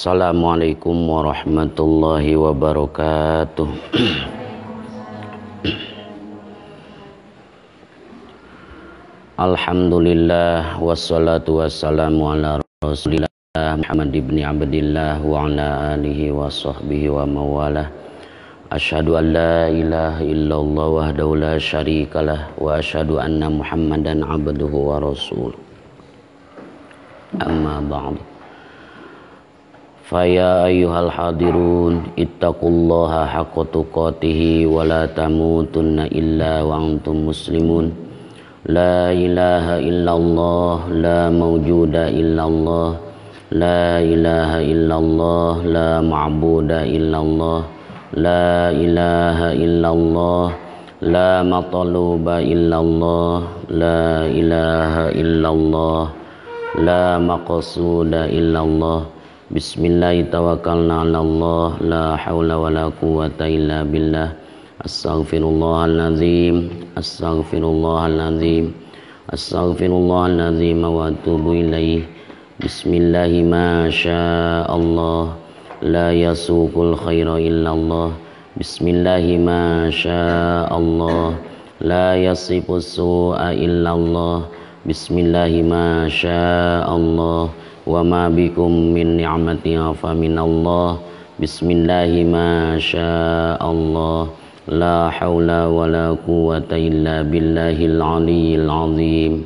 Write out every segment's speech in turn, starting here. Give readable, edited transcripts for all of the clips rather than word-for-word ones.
Assalamualaikum warahmatullahi wabarakatuh. Alhamdulillah wassalatu wassalamu ala Rasulillah Muhammad ibn Abdillah wa ala alihi wa sahbihi wa mawalah. Asyhadu an la ilaha illallah wahdahu la syarikalah wa asyhadu anna Muhammadan abduhu wa rasuluh. Amma ba'du. Faya ayyuhal hadirun ittaqullaha haqqa tuqatihi wa la tamutunna illa wa antum muslimun. La ilaha illallah, la mawjuda illallah, la ilaha illallah, la ma'buda illallah, la ilaha illallah, la matluba illallah, la ilaha illallah, la maqsuda illallah. Bismillah tawakkalna ala Allah, la hawla wa la quwata illa billah. Astaghfirullahalazim, astaghfirullahalazim, astaghfirullahalazim wa atubu ilaih. Bismillahi ma sya'allah, la yasuqul khaira illallah. Bismillahi ma sya'allah, la yasifus su'a illallah. Bismillahi ma sya'allah, wa ma bikum min ni'matin fa minallah. Bismillahi ma sya'allah, la hawla wa la quwata illa billahil aliyyil azim.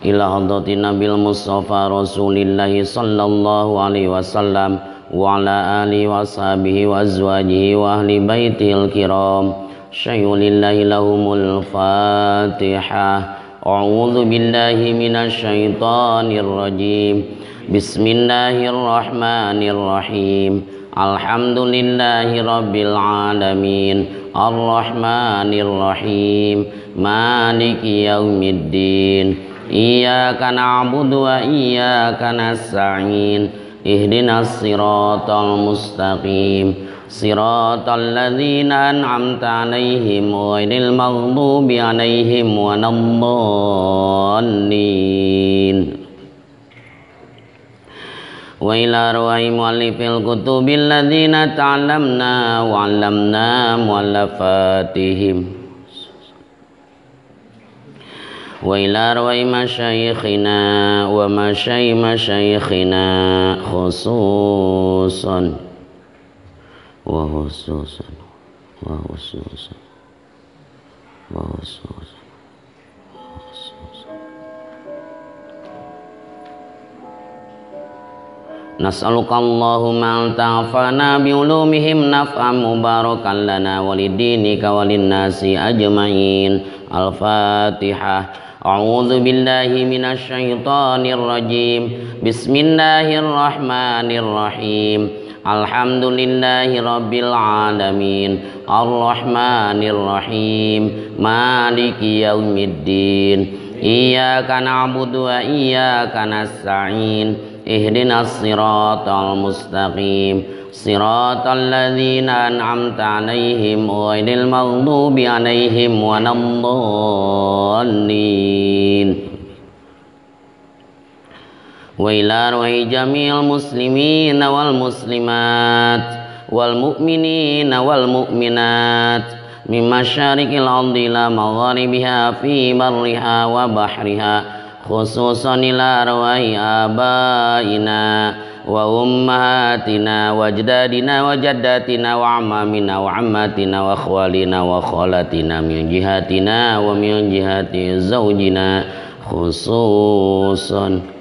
Ila hadratin Nabil Mustafa Rasulillahi sallallahu alaihi wasallam wa ala alihi wa sahbihi wa azwajihi wa ahli baitil kiram. Syai'ulillahi lahumul fatihah. A'udzu billahi minasyaitonir rajim. Bismillahirrahmanirrahim. Alhamdulillahi rabbil alamin. Arrahmanir rahim. Maliki yaumiddin. Iyyaka na'budu wa iyyaka nasta'in. Ihdinas siratal mustaqim. Siratal ladzina an'amta 'alaihim ghairil maghdubi 'alaihim waladdallin. Wa ila arwahi muallifil kutubil ladzina ta'allamna wa 'allamna muallafatihim. Wa ila arwahi masyayikhina wa masyayikh masyayikhina khususan wa khususan wa khususan wa khususan. Nas'aluka Allahumma an ta'fana bi ulumihim naf'an mubarakan lana walidinika walinnasi ajma'in. Al-Fatihah. A'udzu billahi minasyaitonir rajim. Bismillahirrahmanirrahim. Alhamdulillahi rabbil alamin. Arrahmanir rahim. Maliki yaumiddin. Iyyaka na'budu wa iyyaka nasta'in. Ihdinas siratal mustaqim. Siratal ladzina an'amta 'alaihim ghairil maghdubi 'alaihim waladdallin. Wa ila arwahi jami'il muslimina wal muslimat wal mu'minina wal mu'minat min masyariqil ardi ila magharibiha fi barriha wa bahriha, khususan ila arwahi abaina wa ummahatina wa ajdadina wa jaddatina wa amamina wa ammatina wa akhwalina wa khalatina min jihatina wa min jihati zawjina khususan.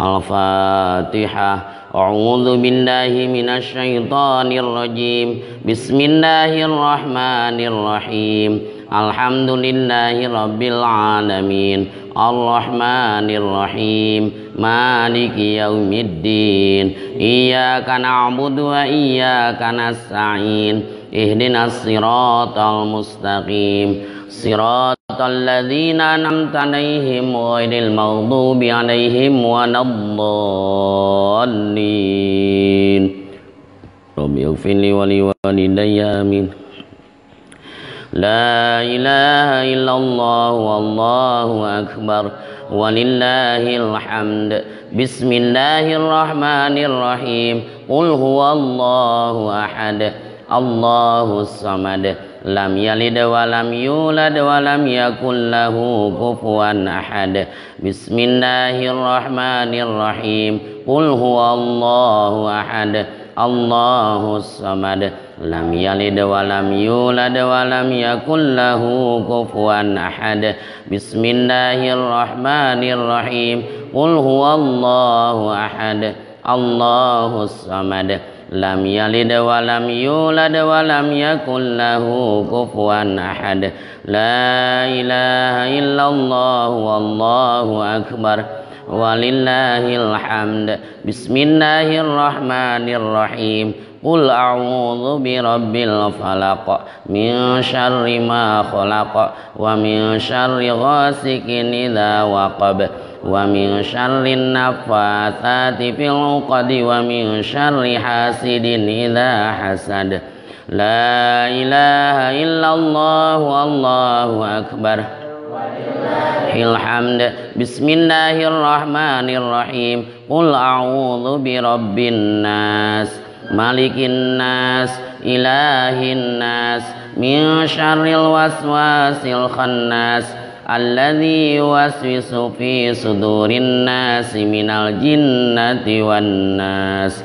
Al-Fatihah. A'udzu billahi minasyaitonir rajim. Bismillahirrahmanirrahim. Alhamdulillahi rabbil alamin. Arrahmanir rahim. Maliki yaumiddin. Iyyaka na'budu wa iyyaka nasta'in. Ihdinas siratal mustaqim. Siratal ladzina an'amta 'alaihim ghairil maghdubi 'alaihim waladdallin. Rabbi ighfirli wa liwalidayya amin. La ilaha illallah wallahu akbar. walillahil hamd. Bismillahirrahmanirrahim. Qul huwallahu ahad, Allahus samad, lam yalid wa lam yulad wa lam yakul lahu kufuwan ahad. Bismillahirrahmanirrahim. Qul huwallahu ahad, Allahus samad, lam yalid wa lam yulad wa lam yakul lahu kufuwan ahad. Bismillahirrahmanirrahim. Qul huwallahu ahad, Allahus samad, lam yalid wa lam yulad wa lam yakul lahu kufuwan ahad. La ilaha illallah wallahu akbar walillahil hamd. Bismillahirrahmanirrahim. Qul a'udzu birabbil falaq min syarri ma khalaq wa min syarri ghasikin idza waqab wa min syarri naffatsati fil 'uqad wa min syarri hasidin idza hasad. La ilaha illallah wallahu akbar hamd. Bismillahirrahmanirrahim. Qul a'udzu birabbin nas, malikin nas, ilahin nas, min syarril waswasil khannas, alladzi yuwaswisu fi sudurin nas minal jinnati wan nas.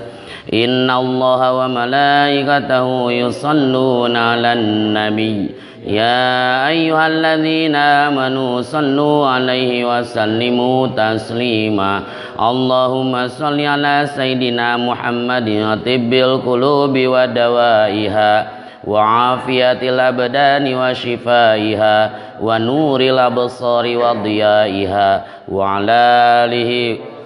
Innallaha wa malaikatahu yusalluna 'alan nabiy ya ayyuhalladzina amanu sallu 'alaihi wa sallimu taslima. Allahumma shalli ala sayidina Muhammadin tibbil qulubi wa dawaiha wa afiyatil abdani wa shifaiha wa nuril absari wa diyaiha wa ala alihi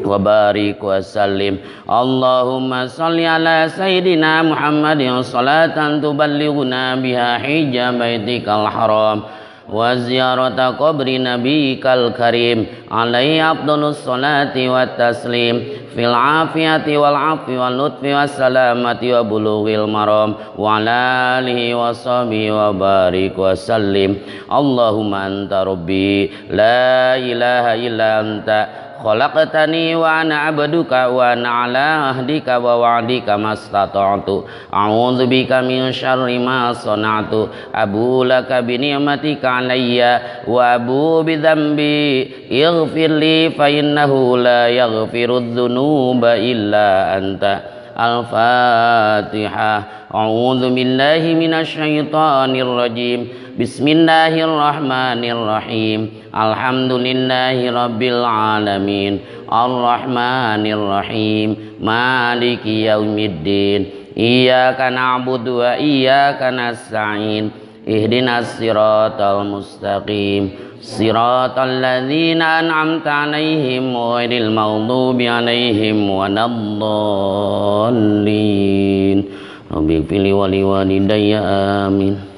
wa barik wa sallim. Allahumma salli ala sayyidina Muhammadin salatan tuballighuna biha hijja baitikal haram wa ziyarata qabri nabiyyikal karim alaihi afdalus salati wat taslim fil afiyati wal afwi wal lutfi was salamati wa bulughil maram wa ala alihi wa sahbihi wa barik wa sallim. Allahumma anta rabbi la ilaha illa anta khalaqtani wa ana 'abduka wa ana 'ala ahdika wa wa'dika mastata'tu. A'udzu bika min syarri ma sana'tu. Abu laka bi ni'matika 'alayya wa abu bi dzambi. Ighfir li fa innahu la yaghfiru dzunuba illa anta. Al-Fatihah. A'udzu billahi minasyaitonir rajim. Bismillahirrahmanirrahim. Alhamdulillahi rabbil alamin. Arrahmanir rahim. Maliki yaumiddin. Iyyaka na'budu wa iyyaka nasta'in. Ihdinas siratal mustaqim. Siratal ladzina an'amta 'alaihim ghairil maghdubi 'alaihim waladdallin. Rabbighfirli wa liwalidayya amin.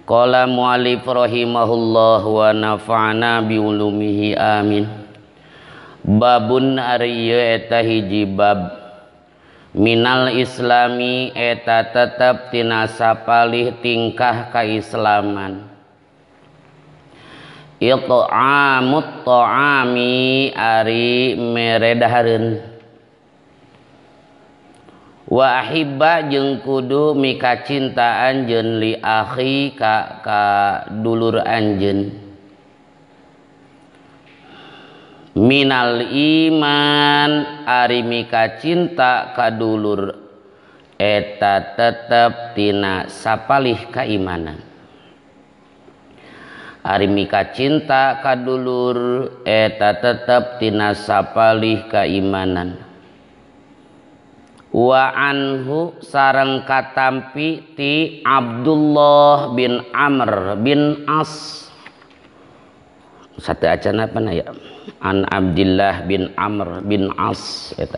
Qala mu'allif rahimahullah wa nafa'ana bi ulumihi amin. Babun ari ieu eta hiji bab minal islami eta tetep tina sapalih tingkah kaislaman. It'amut ta'ami ari mere dahareun. Wa ahibba jeung kudu mika cinta anjeun li akhi ka dulur anjeun. Minal iman ari mika cinta ka dulur eta tetep tina sapalih kaimanan. Ari mika cinta ka dulur eta tetep tina sapalih kaimanan. Wa anhu sareng katampi ti Abdullah bin Amr bin As. Satu acan apa na ya? An Abdullah bin Amr bin As eta.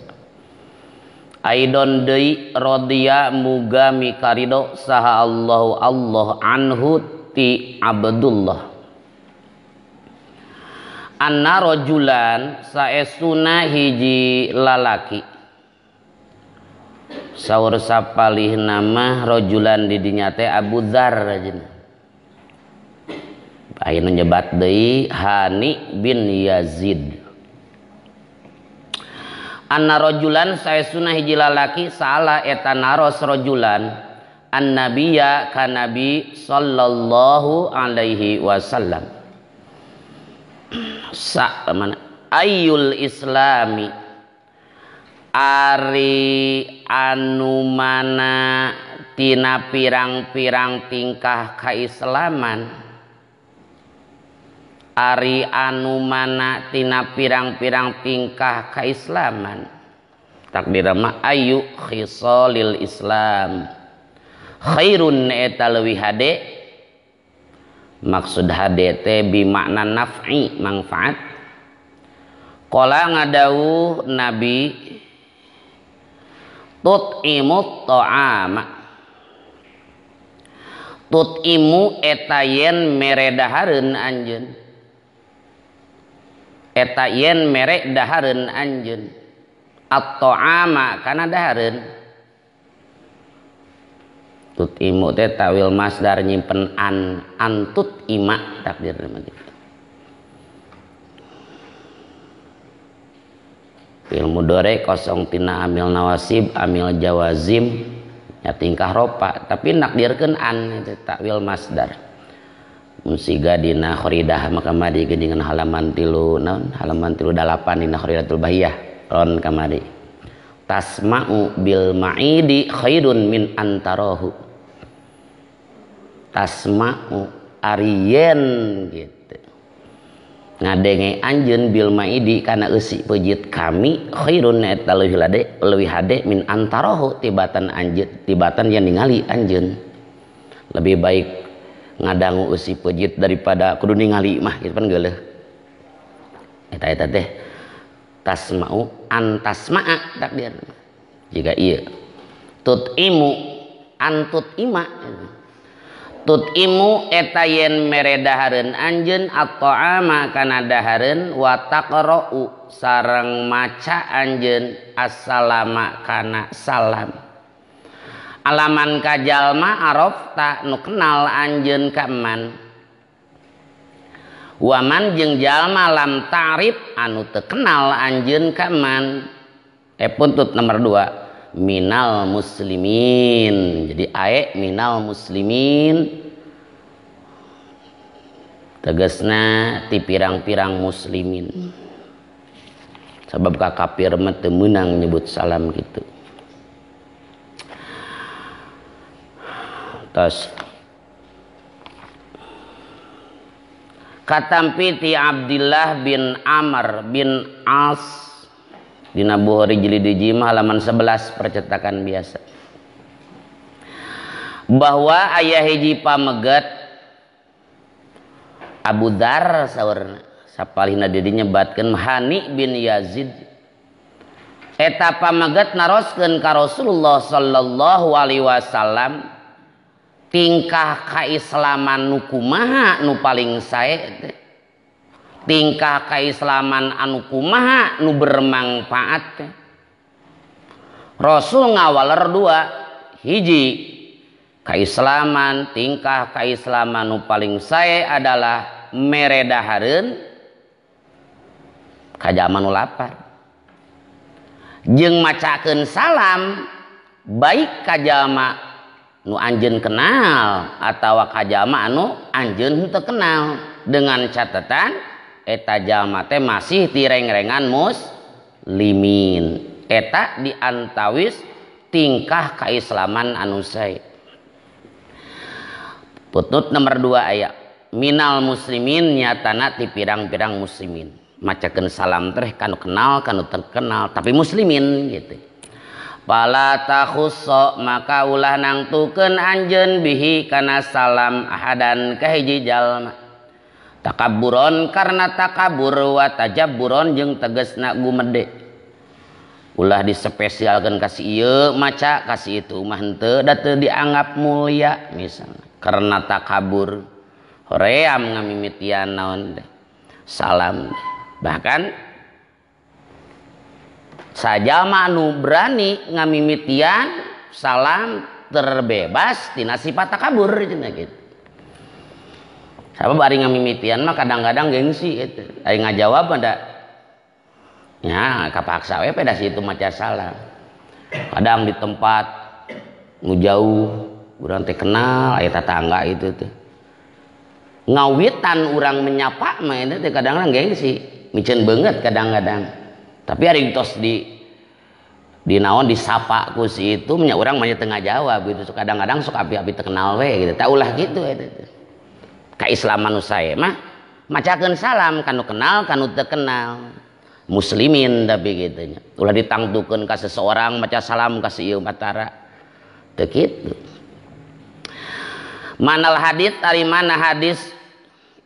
Aidon deui radhiya muga mikarido saha Allahu Allah anhu ti Abdullah. Anna rajulan saestuna hiji lalaki. Saur sapalih nama rojulan di dinya teh Abu Dzar. Aya nu nyebat deui Hani bin Yazid. Anna rajulan saesuna hiji lalaki salah eta naros rajulan annabiya ka nabi sallallahu alaihi wasallam. Sa mana ayyul islami ari anu mana tina pirang-pirang tingkah kaislaman, ari anu mana tina pirang-pirang tingkah kaislaman. Takdir mah ayu khisalil islam khairun eta leuwih hade. Maksud hade teh bi makna naf'i manfaat. Qala ngadawuh nabi tut'imut ta'ama, tut'imu eta yen mere dahareun anjeun, eta yen mere dahareun anjeun at-ta'ama kana dahareun. Tut'imu teh tawil masdar nyimpen an, antut ima takdir mah gitu. Fil mudhari kosong tina amil nawasib amil jawazim ya tingkah ropa tapi nakdirkeun an itu takwil masdar. Mun siga dina khoridah maka kamari geuningan halaman 3 naon halaman 38 dina khoridatul bahiyah ron kamari. Tasma'u bil ma'idi khairun min antarahu. Tasma'u ariyen gitu. Ngadenge anjeun bil ma'idi kana eusi peujit kami khairun eta leuwih lade leuwih hade min antarahu tibatan anjeun tibatan yang ningali anjeun. Lebih baik ngadangu eusi peujit daripada kudu ningali mah kitu pan geuleuh. Eta eta teh tasma'u antasma'a takdir. Jika ieu tut'imu antut ima. Tut'imu eta yen mere dahareun anjeun at-ta'ama kana dahareun wa taqra'u sareng maca anjeun assalama kana salam. Alaman ka jalma arafta nu kenal anjeun ka man. Waman jeung jalma lam ta'rif anu teu kenal anjeun ka man. Puntut nomor 2 minal muslimin. Jadi ae minal muslimin tegasna ti pirang-pirang muslimin. Sabab ka kafir mah teu meunang nyebut salam kitu. Tos katampi ti Abdillah bin Amr bin As dina Bukhari jilid 5 halaman 11 percetakan biasa. Bahwa aya hiji pameget Abu Dzar saurna sapalihna di dinya nyebatkeun Hani bin Yazid. Eta pameget naroskeun ka Rasulullah sallallahu alaihi wasallam tingkah kaislaman nu kumaha nu paling sae teh, tingkah kaislaman anu kumaha nu bermanfaat teh. Rasul ngawaler dua, hiji kaislaman tingkah kaislaman nu paling sae adalah mere dahareun ka jalma nu lapar jeung macakeun salam baik ka jalma nu anjeun kenal atawa ka jalma anu anjeun henteu kenal, dengan catatan eta jalma teh masih tirengrengan muslimin. Eta diantawis tingkah kaislaman anu sae. Putut nomor 2 aya minal muslimin nyatana ti pirang-pirang muslimin. Macakeun salam teh kanu kenal kanu teu kenal tapi muslimin gitu. Fala takhusso maka ulah nangtukeun anjeun bihi kana salam ahadan ka hiji jalma. Takabburon karena takabur wa tajabburon jeung tegasna gumede. Ulah disepesialkeun ka si ieu maca ka si itu mah henteu da teu dianggap mulia misalna. Karena takabur hoream ngamimitian naon teh salam. Bahkan sajalma anu berani ngamimitian salam terbebas tina sifat takabur cenah kitu. Sabab ari ngamimitian mah kadang-kadang gengsi eta. Ari ngajawab mah da nya kapaksa we pada situ maca salam. Kadang di tempat nu jauh urang teh kenal aya tatangga itu teh. Ngawitan urang menyapa mah eta teh kadang-kadang gengsi, miceun beungeut kadang-kadang. Tapi ari tos di naon disapa ku si itu nya urang mah teu ngajawab gitu. Kadang-kadang sok api-api terkenal we gitu. Tah ulah kitu eta teh. Kaislaman nu sae mah macakeun salam kanu kenal kanu teu kenal. Muslimin tapi gitu nya. Ulah ditangtukeun ka seseorang maca salam ka si ieu batara. Teu kitu. Manal hadis ari mana hadis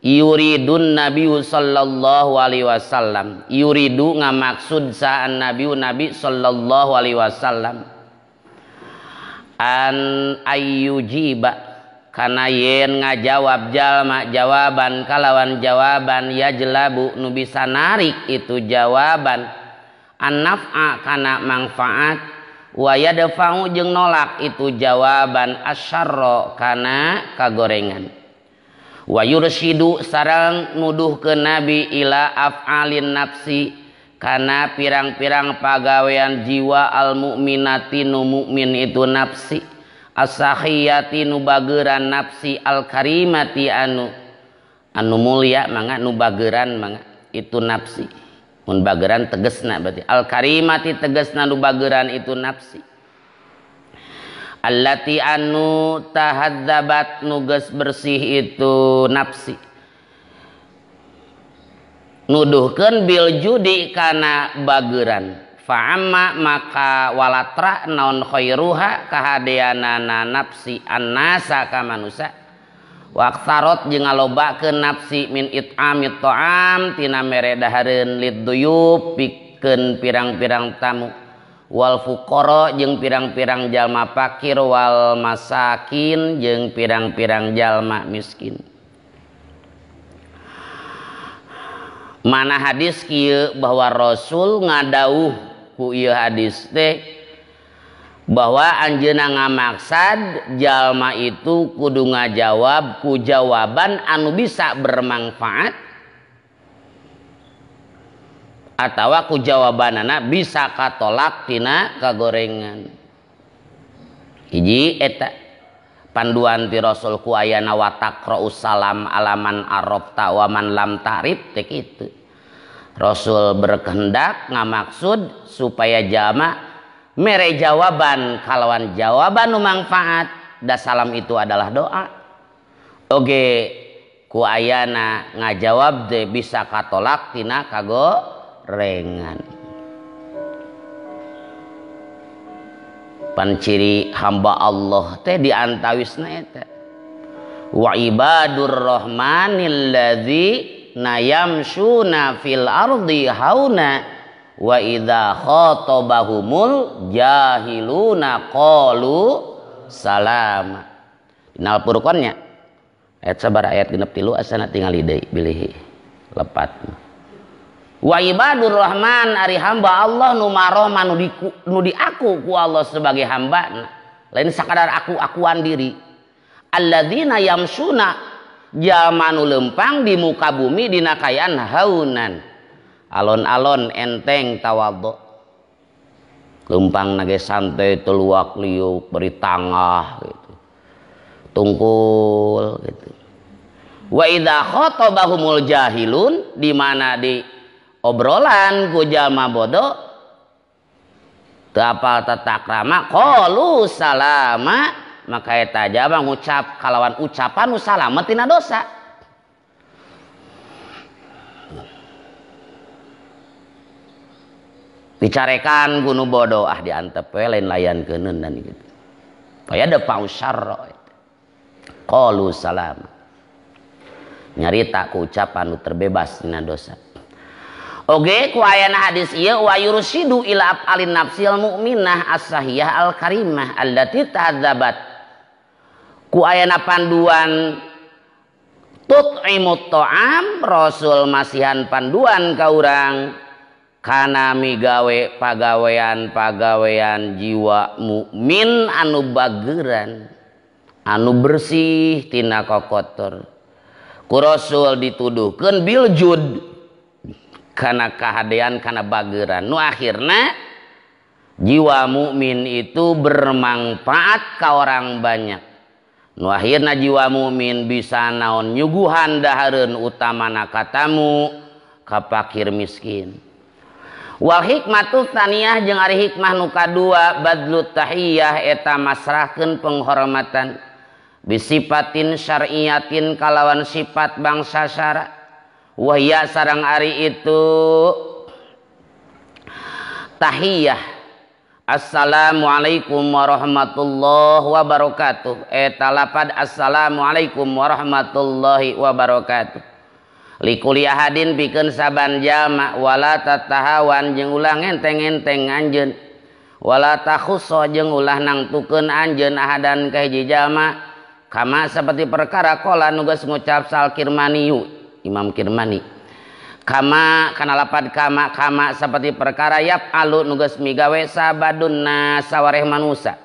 yuridun nabiyyu sallallahu alaihi wasallam. Yuridu ngamaksud saan nabiyu nabi sallallahu alaihi wasallam an ayyujiba kana yen ngajawab jalma jawaban kalawan jawaban yajlabu nu bisa narik itu jawaban an-naf'a kana manfaat wa yadfa'u jeung nolak itu jawaban asyarra kana kagorengan wa yursyidu sareng nuduhkeun nabi ila af'alin nafsi kana pirang-pirang pagawean jiwa al mukminati nu mukmin itu nafsi as-sahiyati nu bageran nafsi al-karimati anu anu mulia mangga nu bageran mangga itu nafsi mun bageran tegesna berarti al-karimati tegesna nu bageran itu nafsi allati anu tahadzabat nu geus bersih itu nafsi nuduhkeun bil judi kana bageran fa'amma maka walatra naon khairuha kahadeanana nafsi annasa ka manusa waqtarot jeung ngalobakeun nafsi min it'amit ta'am tina mere dahareun lidduyub pikeun pirang-pirang tamu wal fuqara jeung pirang-pirang jalma fakir wal masakin jeung pirang-pirang jalma miskin. Mana hadis kieu bahwa Rasul ngadauh ku ieu hadis teh bahwa anjeunna ngamaksad jalma itu kudu ngajawab ku jawaban anu bisa bermanfaat atawa ku jawabanana bisa katolak tina kagorengan. Hiji eta panduan ti Rasul ku ayana wa taqra'us salam alaman arafta wa man lam ta'rif teh kitu. Rasul berkehendak ngamaksud supaya jalma mere jawaban kalawan jawaban nu manfaat da salam itu adalah doa. Oge ku ayana ngajawab teh bisa katolak tina kagorengan. Pan ciri hamba Allah teh diantawisna eta wa ibadur rahmanil ladzina yamshuna fil ardi hauna wa idza khatabahumul jahiluna qalu salama. Dina Al-Furqannya ayat sabar ayat 63 asana tingali deui bilih lepat. Wa ibadur rahman ari hamba Allah nu marahman nu diaku ku Allah sebagai hamba lain sakadar aku-akuan diri. Alladzina yamsuna jalma nu lempang di muka bumi dina kaayaan haunan alon-alon enteng tawadhu lempang nage santai teluak liuk beri tangah gitu tungkul gitu. Wa idza khatabahumul jahilun di mana di obrolan ku jalma bodoh teu apal tata krama qalu salama maka eta jalma ngucap kalawan ucapan nu salamet tina dosa. Dicarekan ku nu bodoh ah diantep we lain layan keuneun dan gitu. Kaya da pausarra qalu salama nyarita ku ucapan nu terbebas tina dosa. Oge ku ayana hadis ieu wa yursidu ila af'alin nafsil mu'minah as-sahiyah al-karimah allati tahadzabat. Ku ayana panduan tut'imut ta'am Rasul masihan panduan ka urang kana migawe pagawean-pagawean jiwa mukmin anu bageran anu bersih tina kokotor. Ku Rasul dituduhkeun bil jud kana kahadean kana bageran. Nu akhirna jiwa mukmin itu bermanfaat ka orang banyak. Nu akhirna jiwa mukmin bisa naon nyuguhan dahareun utamana katamu ka fakir miskin. Wal hikmatu tsaniyah jeung ari hikmah nu kadua badlut tahiyah eta masrahkeun penghormatan bisipatin syar'iyatin kalawan sifat bangsa syara. Wahya sareng ari itu tahiyah assalamualaikum warahmatullahi wabarakatuh eta lapad assalamualaikum warahmatullahi wabarakatuh. Likuli ahadin pikeun saban jalma wala tatahawan jeung ulah ngenteng-ngenteng anjeun wala takhusso jeung ulah nangtukeun anjeun ahadan ka hiji jalma kama seperti perkara qala nu geus ngucap sal Kirmaniyu Imam Kirmani kama kana lapad kama kama seperti perkara yap alu nu geus migawe sabadunna sawareh manusa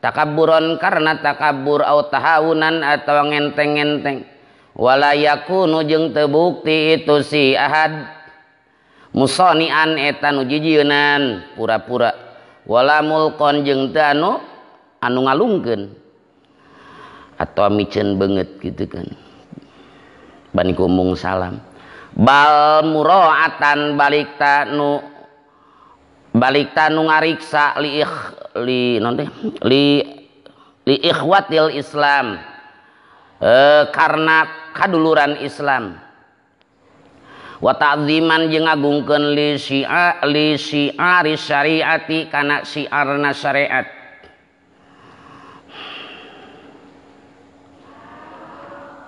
takabburon karena takabbur au tahawunan atawa ngenteng-ngenteng wala yakunu jeung teu bukti itu si ahad musonian eta nu jijieunan pura-pura wala mulkon jeung teu anu ngalungkeun atau miceun beungeut kitu kan bani kumung salam bal muraatan balik ta nu ngariksa li li non teh li li ikhwatil Islam karena kaduluran Islam wa ta'ziman jeung ngagungkeun li syi'ari syariati kana syiarna syariat.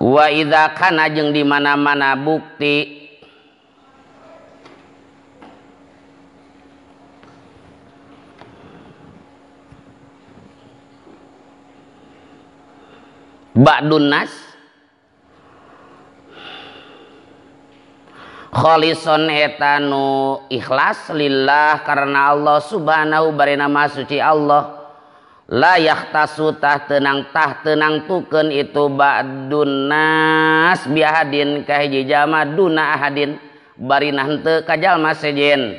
Wa idza kana jeung di mana-mana bukti ba'dun nas kholison eta nu ikhlas lillah karena Allah subhanahu barina maha suci Allah la yahtasu tah tenang tukeun itu ba'dun nas biahadin ka hiji jalma duna ahadin barina henteu ka jalma sejen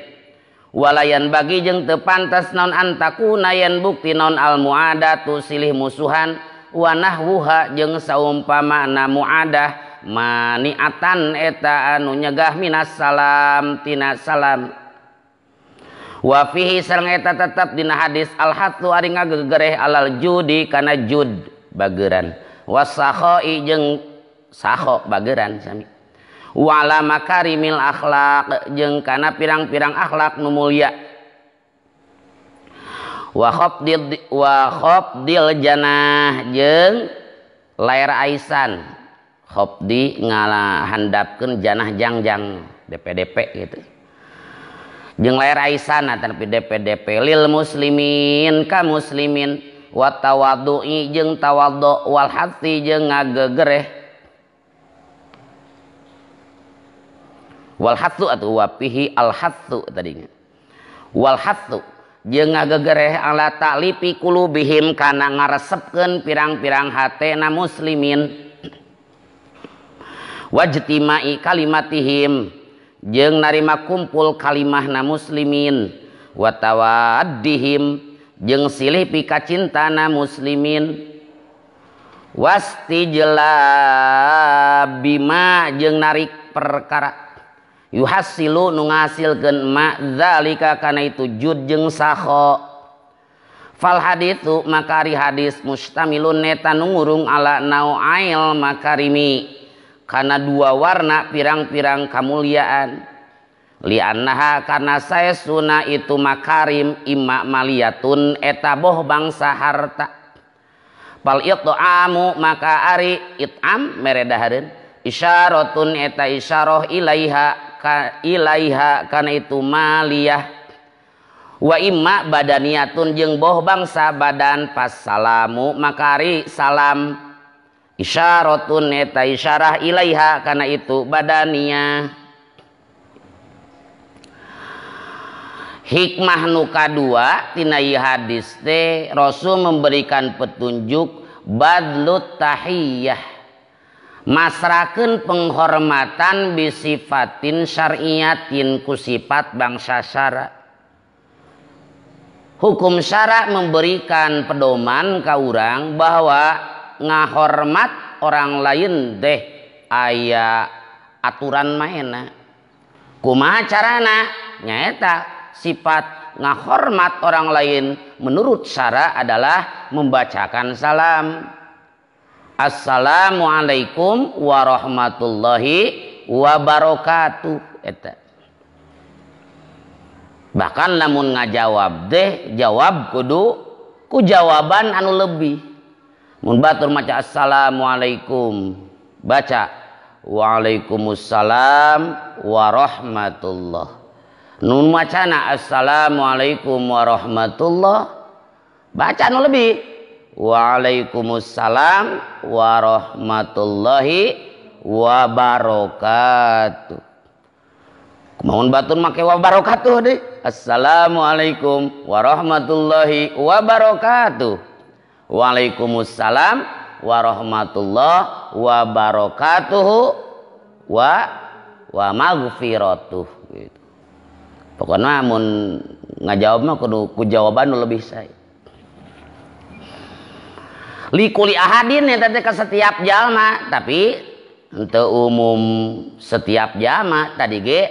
walayan bagi jeung teu pantes naon antakuna yen bukti naon al muadatu silih musuhan wa nahwuha jeung saumpamana muadah maniatan eta anu nyegah minas salam tina salam. Wa fihi sareng eta tetep dina hadis al hattu ari ngagegereh alal judi kana jud bageran wasakhoi jeung sakho bageran sami wala makarimil akhlaq jeung kana pirang-pirang akhlak nu mulia wa khafdil janah jeung layar aisan khafdi ngalahandapkeun janah jangjang DPDP gitu jeung layar aisan tapi DPDP lil muslimin ka muslimin wa tawaddu'i jeung tawaddu wal hati jeung ngagegereh wal hattu atuh wa fihi al hattu tadinya wal hattu jeung ngagegereh ala ta'lifi qulubihim kana ngaresepkeun pirang-pirang hatena muslimin wajtima'i kalimatihim jeung narima kumpul kalimahna muslimin wa tawaddihim jeung silih pikacintana muslimin wastijlabima jeung narik perkara yuhasilu nu ngahasilkeun ma zalika kana itu jud jeung sakho. Fal haditsu maka ari hadis mustamilun neta nu ngurung ala nau'ail makarimi kana dua warna pirang-pirang kamuliaan li annaha kana saesuna itu makarim imma maliyatun eta boh bangsa harta fal it'amu maka ari it'am mere dahareun isyaratun eta isyarah ilaiha ka ilaiha kana itu maliyah wa imma badaniyatun jeung boh bangsa badan pasalamu maka ari salam isyaratun eta isyarah ilaiha kana itu badaniyah. Hikmah nu kadua tina ieu hadis teh Rasul memberikan petunjuk badlut tahiyah Masrakeun penghormatan bisifatin syar'iyatin ku sifat bangsa syara. Hukum syara memberikan pedoman ka urang bahwa ngahormat orang lain deh aya aturan maena. Kumaha carana? Nyaeta sifat ngahormat orang lain menurut syara adalah membacakan salam. Assalamualaikum warahmatullahi wabarakatuh. Eta. Bahkan lamun ngajawab deh jawab kudu ku jawaban anu lebih. Mun batur maca assalamualaikum, baca waalaikumsalam warahmatullah. Nun macana assalamualaikum warahmatullah, baca anu lebih waalaikumsalam warahmatullahi wabarakatuh. Kumaha batur make wabarakatuh deh. Assalamualaikum warahmatullahi wabarakatuh. Waalaikumsalam warahmatullahi wabarakatuh wa maghfiratuh gitu. Pokoknya mun ngajawab mah kudu ku jawaban nu lebih sae. Likuli ahadin eta teh ka setiap jalma, tapi henteu umum setiap jalma tadi ge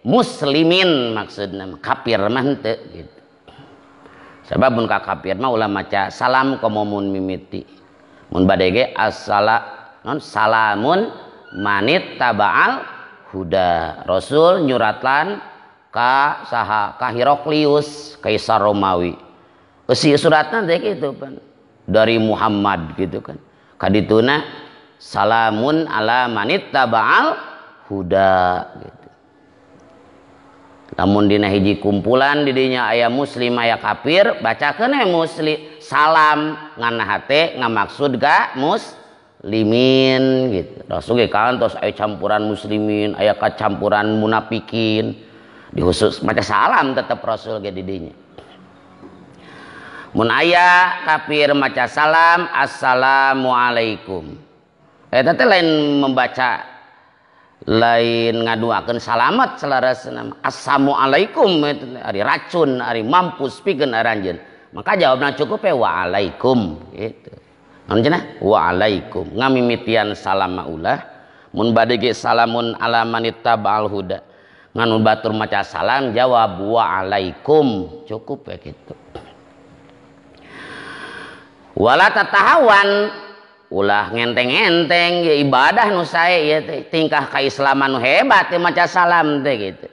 muslimin maksudna, kafir mah henteu gitu. Sabab mun ka kafir mah ulah maca salam komo mun mimiti. Mun bade ge assala non salamun manit tabaal huda. Rasul nyuratlan ka saha ka Heraklius kaisar Romawi. Eusi suratna teh kitu pan. Dari Muhammad gitu kan. Kadituna salamun ala manit tabaal huda gitu. Lamun dina hiji kumpulan didinya aya muslim aya kafir, bacakeun we muslim salam ngan hate ngamaksud ka muslimin gitu. Rasul ge kantos aya campuran muslimin, aya kacampuran munafikin. Dikhusus maca salam tetep Rasul ge didinya. Mun aya kafir maca salam assalamualaikum. Eta teh lain membaca, lain ngaduakeun salamat salarasna. Assalamualaikum eta ari racun, ari mampus pikeun aranjeun. Maka jawabna cukup we waalaikum gitu. Naon cenah? Waalaikum. Ngamimitian salam maulah. Mun bade ge salamun ala manittaba'al huda. Ngan batur maca salam jawab waalaikum, cukup we gitu. Wala tatahawan, ulah ngenteng-enteng ya ibadah nu sae ya tingkah keislaman nu hebat ya maca salam teh gitu.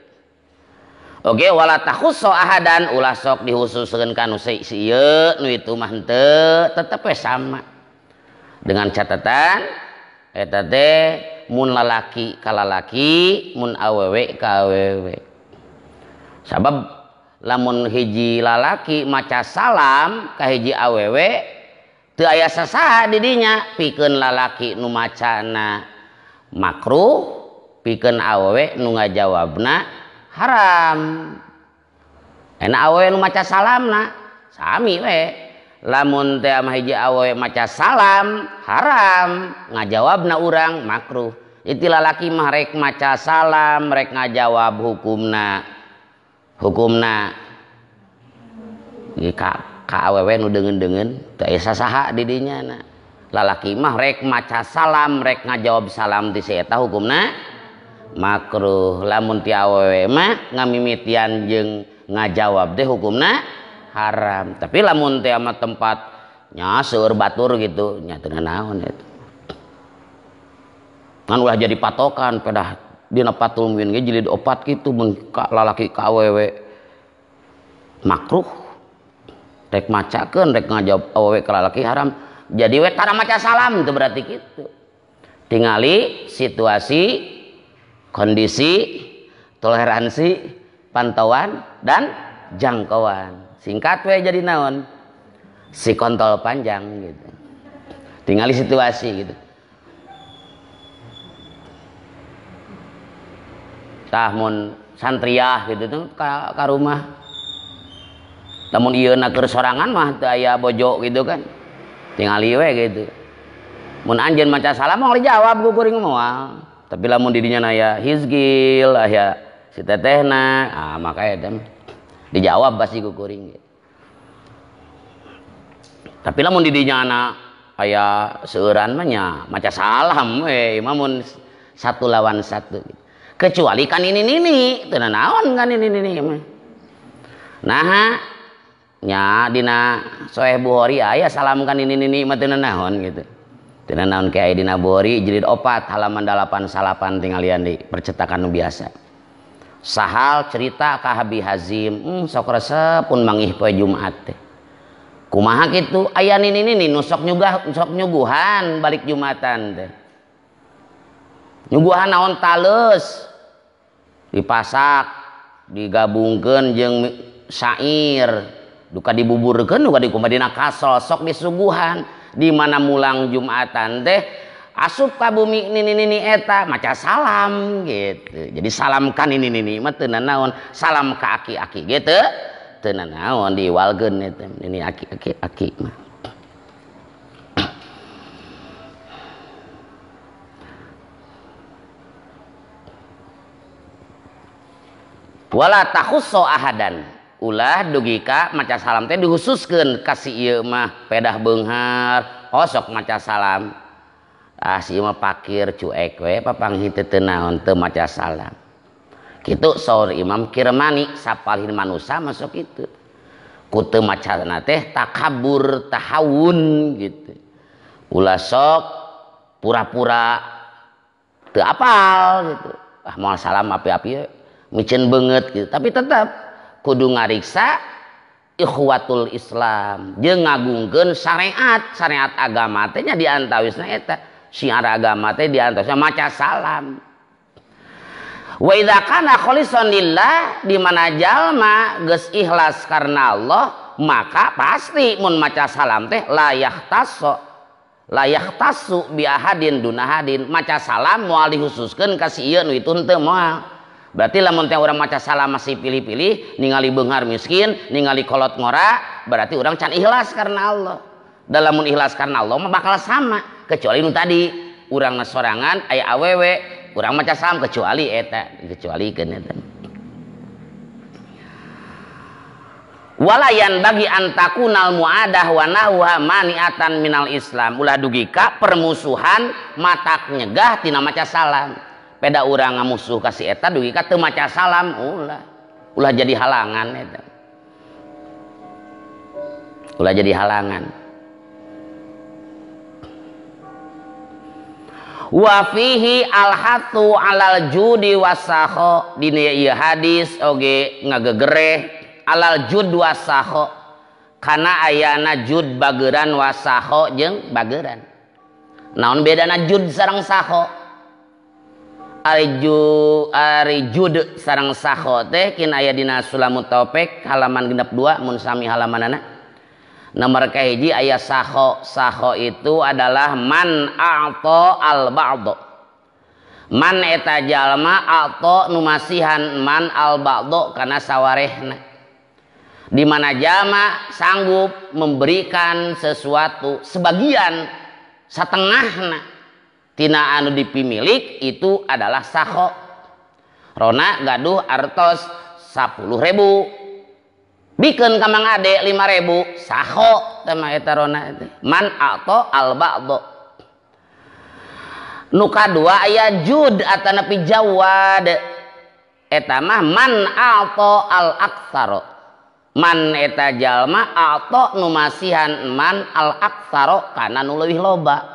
Oke, wala takhusso ahadan, ulah sok dihususkeun ka nu si ieu nu itu mah henteu, tetep we sama. Dengan catatan eta teh mun lalaki ka lalaki, mun awewe ka awewe. Sabab lamun hiji lalaki maca salam ka hiji awewe teu aya sasaha di dinya, pikeun lalaki nu macana makruh, pikeun awewe nu ngajawabna haram. Enak awewe nu maca salamna sami we. Lamun teh mah hiji awewe maca salam haram, ngajawabna urang makruh. Itu lalaki mah rek maca salam, rek ngajawab hukumna. Hukumna ka awewe nu deungeun-deungeun teu aya sasaha di dinya na. Lalaki mah rek maca salam, rek ngajawab salam ti si eta hukumna makruh. Lamun ti awewe mah ngamimitian jeung ngajawab teh hukumna haram. Tapi lamun teh ama tempat nya seueur batur gitu nya teu naon eta. Ngan ulah jadi patokan pedah dina patul muin ge jilid 4 kitu mun ka lalaki ka awewe makruh. Rek macakeun rek ngajawab awewe ka lalaki haram. Jadi we tara maca salam itu berarti gitu. Tingali situasi, kondisi, toleransi, pantauan dan jangkauan. Singkat we jadi naon? Si kontol panjang gitu. Tingali situasi gitu. Tah mun santriah gitu tuh ka rumah. Lamun ieu na keur sorangan mah teu aya bojo gitu kan. Tingali we gitu. Mun anjeun maca salam moal dijawab ku kuring moal. Tapi lamun di dinya aya Hizgil, aya si tetehna, ah maka eta dijawab pasti ku kuring. Tapi lamun di dinya na aya seueuran mah nya maca salam we, mah mun satu lawan satu. Kecuali kan ini nini, teu naon kan ini nini mah. Naha nya dina Sahih Bukhari aya salam kan ini nini mah teu naon gitu. Teu naon ke aya dina Bukhari jilid 4 halaman 89 tinggalian di percetakan nu biasa. Sahal cerita ka Abi Hazim, sok resep pun mangih poe Jumat teh. Kumaha kitu aya nini nini nu sok nyugah sok nyuguhan balik Jumatan teh. Nyuguhan naon taleus dipasak digabungkeun jeung syair duka dibuburkeun duka dikumaha dina kasol sok disuguhan di mana mulang Jumatan teh asup ka bumi nini nini eta maca salam gitu. Jadi salam ka nini nini mah teu nanaon, salam ka aki-aki gitu teu nanaon diwalkeun eta nini aki-aki aki mah. Wala takhusso ahadan, ulah dugi ka maca salam teh dihususkeun ka si ieu mah pedah beunghar, oh sok maca salam. Ah si ieu mah pakir cuek we papanggih teu teu naon teu maca salam. Kitu saur Imam Kirmani sapalih manusa masuk kitu. Ku teu macana teh takabur tahawun gitu. Ulah sok pura-pura teu apal gitu. Ah moal salam api-api micen banget gitu, tapi tetap kudu ngariksa ikhwatul Islam jeung ngagungkeun syariat, syariat agama teh nya diantawisna eta syiar agama teh diantawisna maca salam. Wa idza kana khalisan lillah, di mana jalma geus ikhlas karena Allah, maka pasti mun maca salam teh layak taso layak tasu bi ahadin dunahadin, maca salam moal dihususkeun ka si ieu nu itu henteu moal. Berarti lamun teh urang maca salam masih pilih-pilih, ningali beunghar miskin, ningali kolot ngora, berarti urang can ikhlas karena Allah. Dalam mun ikhlas karena Allah mah bakal sama, kecuali nu tadi urang sorangan aya awewe, urang maca salam kecuali eta, dikecualikeun eta. Walayan bagi antakunal muadah wa nahwa maniatan minal Islam, ulah dugi ka permusuhan matak nyegah tina maca salam. Peda urang ngamusuh ka si eta dugi ka teu maca salam, ulah. Ulah jadi halangan eta. Ulah jadi halangan. Wa fihi al-hathu alal judi wasakho, dina ieu hadis oge ngagegereh alal jud wasakho, kana ayana jud bageran wasakho jeung bageran. Naon bedana jud sareng sakho? Ari jud sareng sakho teh kin aya dina Sulamut Taufik halaman 62 mun sami halamanana. Nomor kahiji aya sakho. Sakho itu adalah man a'ta al ba'd. Man eta jalma a'ta nu masihan man al ba'd kana sawarehna. Di mana jalma sanggup memberikan sesuatu sebagian satengahna tina anu dipimilik itu adalah sakho. Rona gaduh artos 10.000, bikeun ka Mang Ade 5.000, sakho teh mah eta rona teh. Man atau al ba'd. Nu kadua aya jud atanapi jawad, eta mah man atau al aktsaro. Man eta jalma atau nu masihan man al aktsaro kana nu leuwih loba.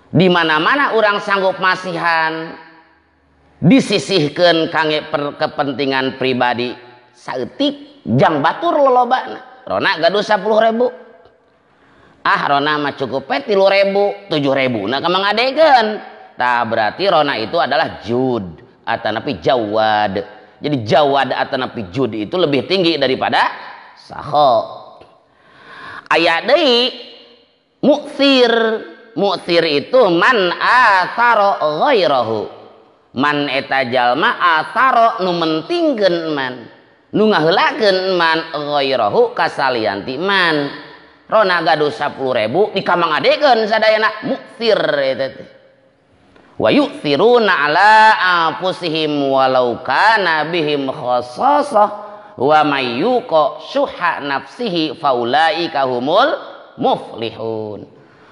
Di mana-mana orang sanggup masihan disisihkeun kangge kepentingan pribadi saeutik jang batur lolobana. Rona gaduh 10.000, ah rona mah cukup we 3.000, 7.000 na ka Mang Adekeun. Tah berarti rona itu adalah jud atanapi jawad. Jadi jawad atanapi jud itu lebih tinggi daripada sakho. Aya deui mu'thir. Mu'thir itu man atharo ghairahu. Man eta jalma atharo nu mentingkeun man, nu ngaheulakeun man ghairahu kasalian ti man. Rona gaduh 10.000 dikamangadekeun sadayana muktir eta teh. Wa yu'thiruna ala anfusihim walau kana bihim khassasah wa may yuqa syuha nafsihi faulaika humul muflihun.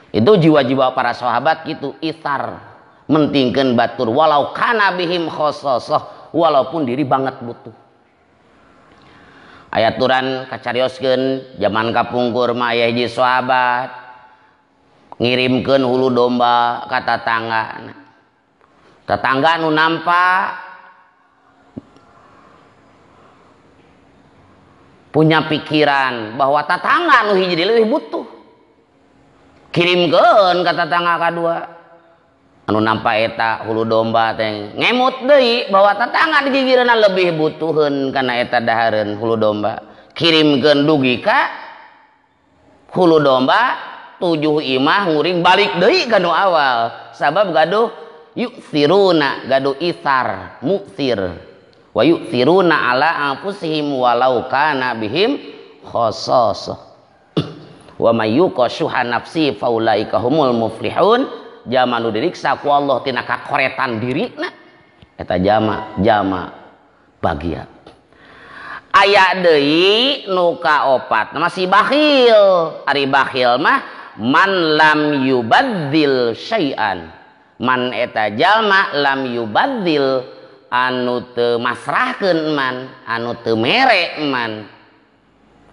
Itu jiwa-jiwa para sahabat gitu, ithar, mentingkeun batur walau kana bihim khassasah, walaupun diri banget butuh. Ayaturan kacarioskeun zaman kapungkur mah aya hiji sahabat ngirimkeun hulu domba ka tatangga. Tetangga nu nampak punya pikiran bahwa tetangga nu hiji leuwih butuh. Kirimkeun ka tetangga kadua. Anu nampak eta hulu domba teh ngemut deui bahwa tetangga di gigireunna lebih butuheun kana eta dahareun hulu domba. Kirimkeun dugi ka hulu domba 7 imah nguring balik deui ka nu awal. Sabab gaduh yu'thiruna, gaduh ithar, mu'thir. Wa yu'thiruna ala anfusihim walau kana bihim khassasah. Wa may yuqa syuha nafsi faulaika humul muflihun. Jama nu diriksa ku Allah tina kakoretan dirina eta jama jama bagia. Aya deui nu kaopat masih bakhil. Ari bakhil mah man lam yubadzil syai'an. Man eta jalma lam yubadzil anu teu masrahkeun man, anu teu mere man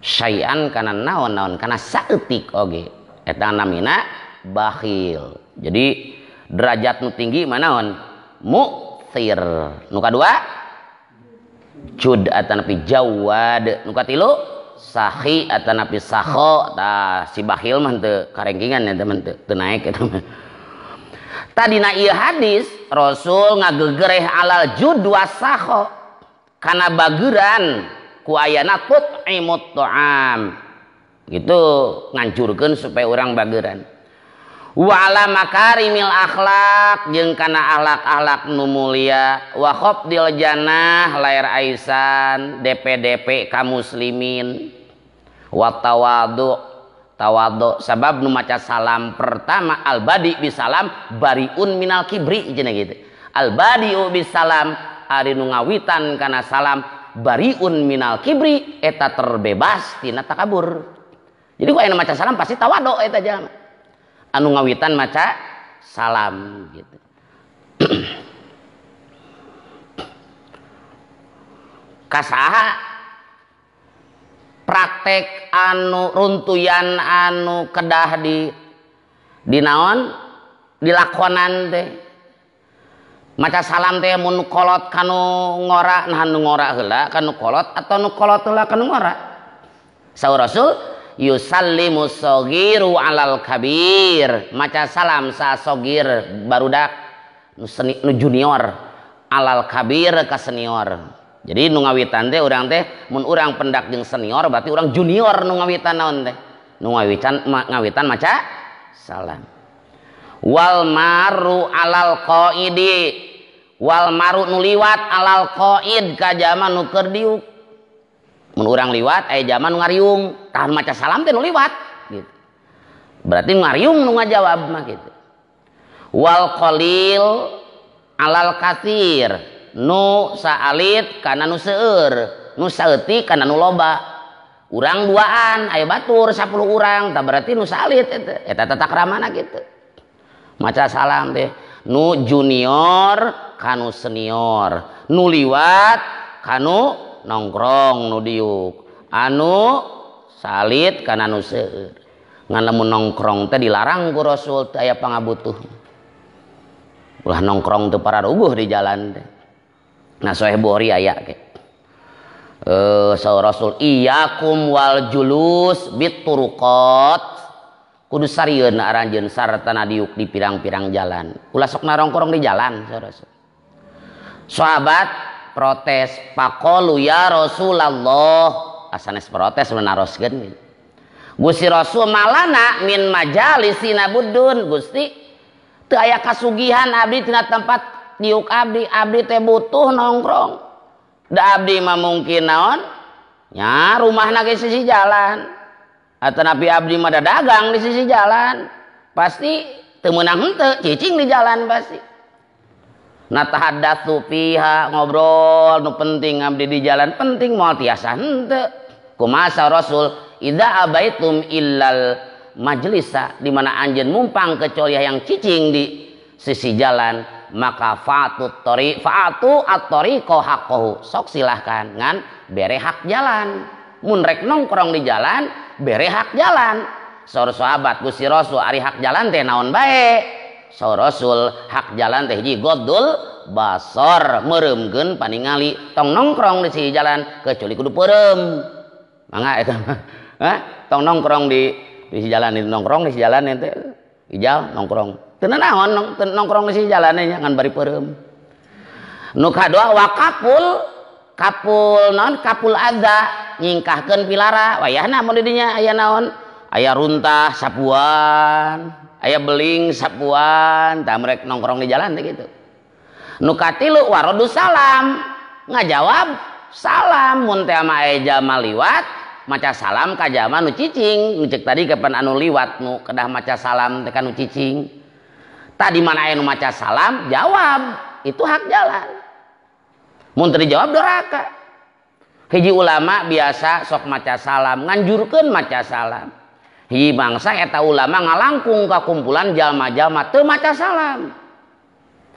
syai'an kana naon-naon kana saeutik oge eta namina bakhil. Jadi derajat nu tinggi manaon mu'thir, nu kadua jud atanapi jawad, nu katilu sahi atanapi sakho. Tah si bakhil mah teu karengkingan eta mah teu naek eta mah. Tadina ieu hadis Rasul ngagegereh alal jud wa sakho kana bageran ku ayana tut'imut ta'am. Gitu nganjurkeun supaya urang bageran. Wa ala makarimil akhlak jeung kana akhlak-akhlak nu mulia, wa khafdil jannah lair aisan DPDP ka muslimin, wa tawadu tawadu sabab nu maca salam pertama al badi bisalam bariun minal kibri cenah gitu. Al badiu bisalam ari nu ngawitan kana salam bariun minal kibri eta terbebas tina takabur. Jadi ku aya nu maca salam pasti tawadu eta jalma. Anu ngawitan maca salam gitu. Kasaha praktek anu runtuyan anu kedah di naon dilakonan teh maca salam teh mun kolot kanu ngora, nah nu ngora heula kanu kolot atau nu kolot heula kanu ngora. Saur Rasul yusallimu sogiru alal kabir, maca salam sa sogir barudak nu junior alal kabir ka senior. Jadi nu ngawitan teh urang teh mun urang pendak jeung senior berarti urang junior nu ngawitan naon teh nu ngawitan maca salam. Wal maru alal qaidi, wal maru nu liwat alal qaid ka jalma nu keur diuk. Mun urang liwat aya jalma nu ngariung, tah maca salam teh nu liwat gitu. Berarti ngariung nu ngajawab mah gitu. Wal qalil alal katsir, nu saalit kana nu seueur, nu saeutik kana nu loba. Urang duaan aya batur 10 urang, tah berarti nu saalit eta. Eta tata kramana gitu. Maca salam teh nu junior kanu senior, nu liwat kanu nongkrong nu diuk, anu salit kana nu seueur. Ngan lamun nongkrong teh dilarang ku Rasul teh aya pangabutuh. Ulah nongkrong teu pararuguh di jalan teh. Nah Sahih Bukhari aya ke. Saur Rasul iyyakum wal julus bituruqat. Kudu sarieun aranjeun sartana diuk di pirang-pirang jalan. Ulah sok narongkrong di jalan saur Rasul. Sahabat protes, faqalu ya Rasulullah, asanes protes menaroskeun. Gusti Rasul malana min majalisina budun, Gusti teu aya kasugihan abdi tina tempat diuk abdi, abdi teh butuh nongkrong. Da abdi mah mungkin naon? Nya rumahna ge sisi jalan. Atau nabi abdi mah dagang di sisi jalan. Pasti teu meunang henteu, cicing di jalan pasti. Natahaddatsu fiha, ngobrol nu penting abdi di jalan penting moal tiasa henteu. Kumaha Rasul idza abaitum illal majlisa, di mana anjeun mumpang kecuali yang cicing di sisi jalan, maka fa'atu tariq fa'atu at-tariqa haqqahu, sok silahkan ngan bere hak jalan. Mun rek nongkrong di jalan bere hak jalan. Saur sahabat Gusti Rasul ari hak jalan teh naon bae? Saur Rasul hak jalan teh hiji godul basor, meureumkeun paningali, tong nongkrong di sisi jalan kecuali kudu peureum. Mangga eta mah. Hah? Tong nongkrong di sisi jalan, nongkrong di sisi jalan ente ijal nongkrong. Teu naon nongkrong di sisi jalan nya ngan bari peureum. Nu kadua wa kapul, kapul naon? Kapul adza, nyingkahkeun pilara. Wayahna mun di dinya aya naon? Aya runtah sapuan, aya beling sapuan, tah mereka nongkrong di jalan teh kitu. Nu katilu warodu salam, ngajawab salam mun teh mah aya jalma liwat maca salam ka jalma nu cicing. Nu ceuk tadi kapan anu liwat nu kedah maca salam teh ka nu cicing. Tadi mana aya nu maca salam jawab, itu hak jalan. Mun teu dijawab doraka. Hiji ulama biasa sok maca salam, nganjurkeun maca salam. Hiji bangsa eta ulama ngalangkung ka kumpulan jalma-jalma teu maca salam.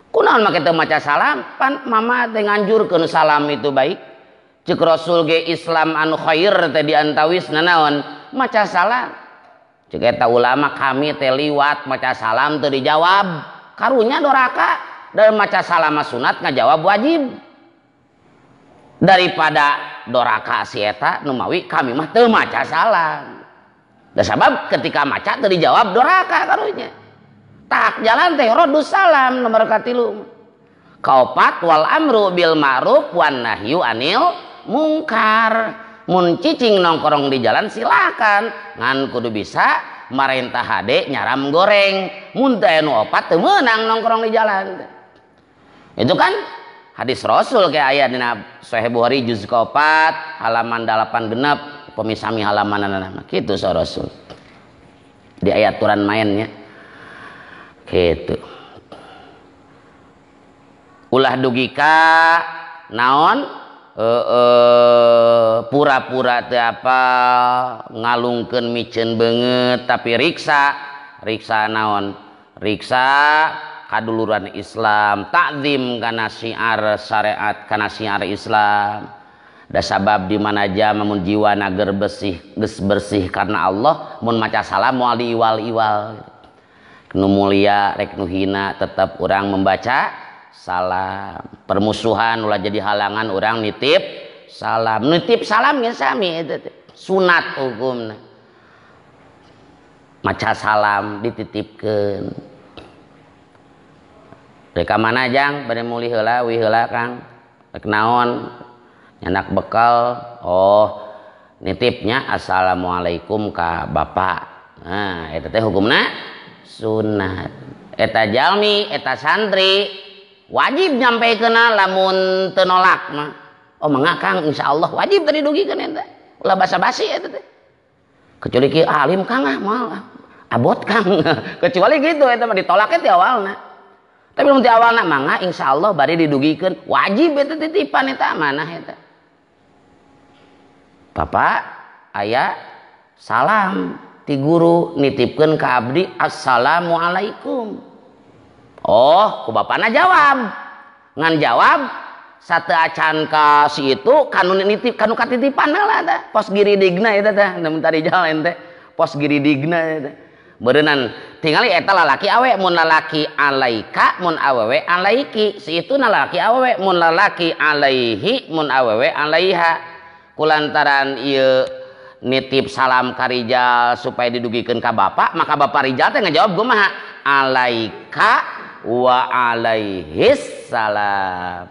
Kunaon make teu maca salam? Pan mama teh nganjurkeun salam itu baik. Cek Rasul ge Islam anu khair teh diantawis nanaon? Maca salam. Cek eta ulama kami teh liwat maca salam teu dijawab. Karunya doraka dan maca salam sunat ngajawab wajib. Daripada doraka si eta nu mawi kami mah teu maca salam. Da sabab ketika maca teu dijawab doraka karunya. Tak jalan teh rodus salam nomor katilu. Kaopat wal amru bil ma'ruf wan nahyu anil mungkar. Mun cicing nongkrong di jalan silakan, ngan kudu bisa marentah hade nyaram goreng. Mun teh nu opat teu meunang nongkrong di jalan. Itu kan hadis Rasul kayak aya dina Sahih Bukhari juz 4 halaman 8 genep, pemisami halaman nama kitu sa Rasul. Di ayat aturan mainnya. Gitu. Ulah dugika naon pura-pura teu apa ngalungkeun miceun beungeut tapi riksa, riksa naon? Riksa kaduluran Islam, takzim kana syiar syariat, kana syiar Islam. Da sabab di mana aja mun jiwana ger bersih, geus bersih karena Allah, mun maca salam moal diiwal-iwal. Nu mulia rek nu hina tetap urang membaca salam. Permusuhan ulah jadi halangan urang nitip salam. Nitip salam ge sami eta teh sunat hukumna. Maca salam dititipkeun. Rek ka mana jang bade mulih heula wih heula Kang. Rek naon? Nyandak bekal. Oh, nitipnya assalamualaikum ka bapak. Nah, eta teh hukumna sunat. Eta jalmi, eta santri wajib nyampaikeunna lamun teu nolak mah. Oh mangga Kang, insyaallah wajib tadi dugikeun eta. Ulah basa-basi eta teh. Kecuali ki alim Kang ah moal abot Kang. Kecuali gitu eta mah ditolaknya ti awalna. Tapi lamun ti awalna mangga insyaallah bade didugikeun, wajib eta titipan eta amanah eta. Bapak aya salam ti guru nitipkeun ka abdi assalamualaikum. Oh, ku bapana jawab. Ngan jawab sate acan ka si itu kanu nitip kanu katitipan heula tah. Pos giridigna eta tah, mun tadi jalan teh. Pos giridigna eta. Beureunan tingali eta lalaki awe, mun lalaki alaika, mun awewe alaiki. Si itu lalaki awewe, mun lalaki alaihi, mun awewe alaiha. Kulantaran ieu nitip salam ka Rijal supaya didugikeun ka bapak, maka bapak Rijal teh ngajawab kumaha? Alaika wa alaihis salam.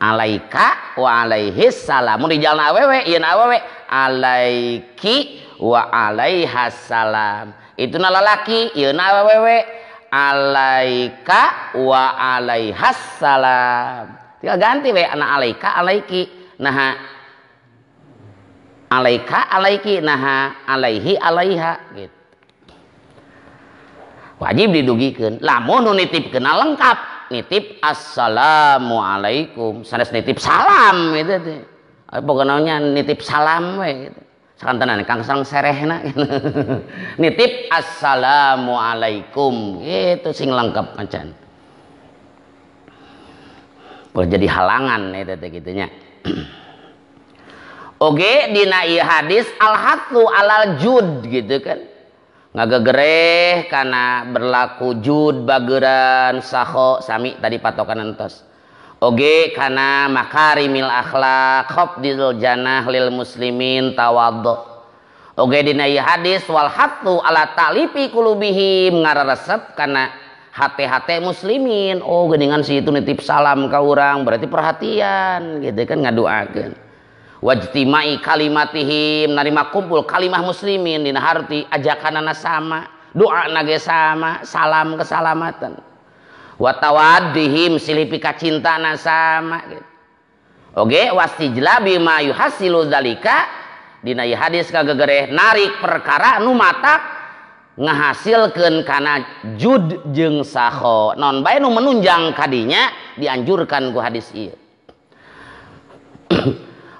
Alaika wa alaihis salam. Mun Rijalna awewe, ieu awewe alaiki wa alaihas salam. Itu na lalaki, ieu na awewe alaika wa alaihas salam. Tinggal ganti we ana alaika alaiki. Nah Alaika alaiki naha alaihi alaiha gitu. Wajib didugikeun. Lamun nu nitipkeun lengkap, nitip assalamualaikum, sanes nitip salam gitu teh. Pokoknya nitip salam we gitu. Sakantenan kang sareng serehna gitu. Nitip assalamualaikum gitu sing lengkap macan. Boleh jadi halangan eta teh kitu nya. Oge dina ieu hadis al-hathu alal jud gitu kan. Ngagegereh kana berlaku jud bageran saho sami tadi patokan entos. Oge kana makarimil akhlak khafdil janah lil muslimin tawadhu. Oge dina ieu hadis wal hathu ala ta'lifi qulubihim ngararesep kana hate-hate muslimin. Oh geuningan si itu nitip salam ka urang berarti perhatian gitu kan ngaduakeun. Wajtimai kalimatihim narima kumpul kalimah muslimin dina harti ajakanana sama doa ge sama salam keselamatan wa tawaddihim silih pikacintana sama gitu. Oge wastijlabi ma yuhasilu dzalika dina ieu hadis kagegereh narik perkara nu matak ngahasilkeun kana jud jeung saho non bae nu menunjang kadinya dianjurkan ku hadis ieu.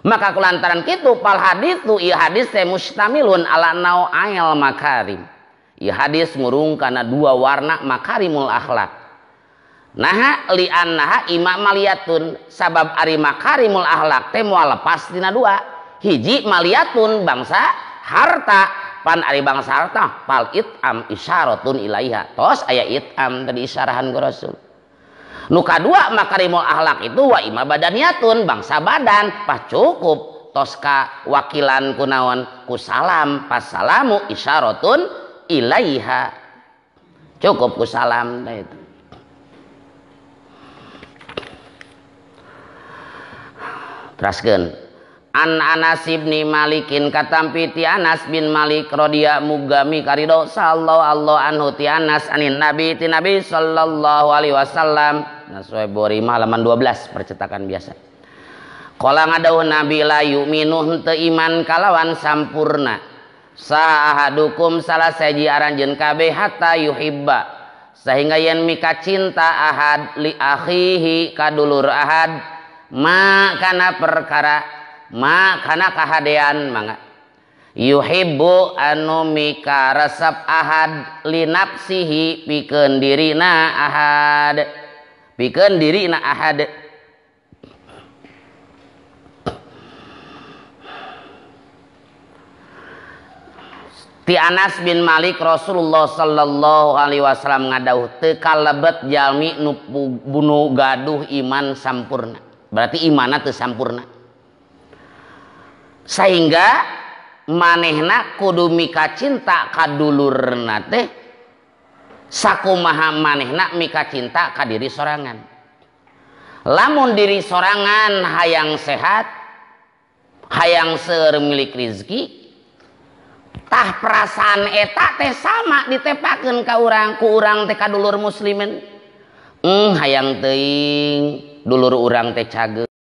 Maka kulantaran kitu pal hadis tu ieu hadis teh mustamilun ala nau'ail makarim. Ieu hadis ngurung kana dua warna makarimul akhlak. Naha li annaha ima maliyatun sabab ari makarimul akhlak teh moal lepas tina dua. Hiji maliyatun bangsa harta, pan ari bangsa harta pal itam isyaratun ilaiha. Tos aya itam tadi isyarahan ku Rasul. Nu kadua makarimul akhlak itu wa ima badaniyatun bangsa badan pas cukup tos ka wakilan kunaon ku salam pas salamu isyaratun ilaiha cukup ku salam nah itu. Teraskeun an Anas bin Malikin katampi ti Anas bin Malik radhiyallahu mugami karido sallallahu anhu ti Anas anin Nabi ti Nabi sallallahu alaihi wasallam. Nah, sesuai Borima halaman 12 percetakan biasa. Qala ngadauh Nabi la yu'minu henteu iman kalawan sampurna sa ahadukum salah saji aranjeun kabeh hatta yuhibba sehingga yen mika cinta ahad li akhihi kadulur ahad ma kana perkara ma kana kahadean mangga yuhibbu anu mika resep ahad li nafsihi pikeun dirina ahad pikeun dirina ahad. Ti Anas bin Malik Rasulullah sallallahu alaihi wasallam ngadauh teu kalebet jalmi nu bunuh gaduh iman sampurna. Berarti imanna teu sampurna. Sehingga manehna kudu mika cinta ka dulurna teh sakumaha manehna mika cinta ka diri sorangan. Lamun diri sorangan hayang sehat, hayang seueur milik rezeki, tah perasaan eta teh sama ditepakeun ka urang, ku urang teh ka dulur muslimin. Hayang teuing dulur urang teh cageur.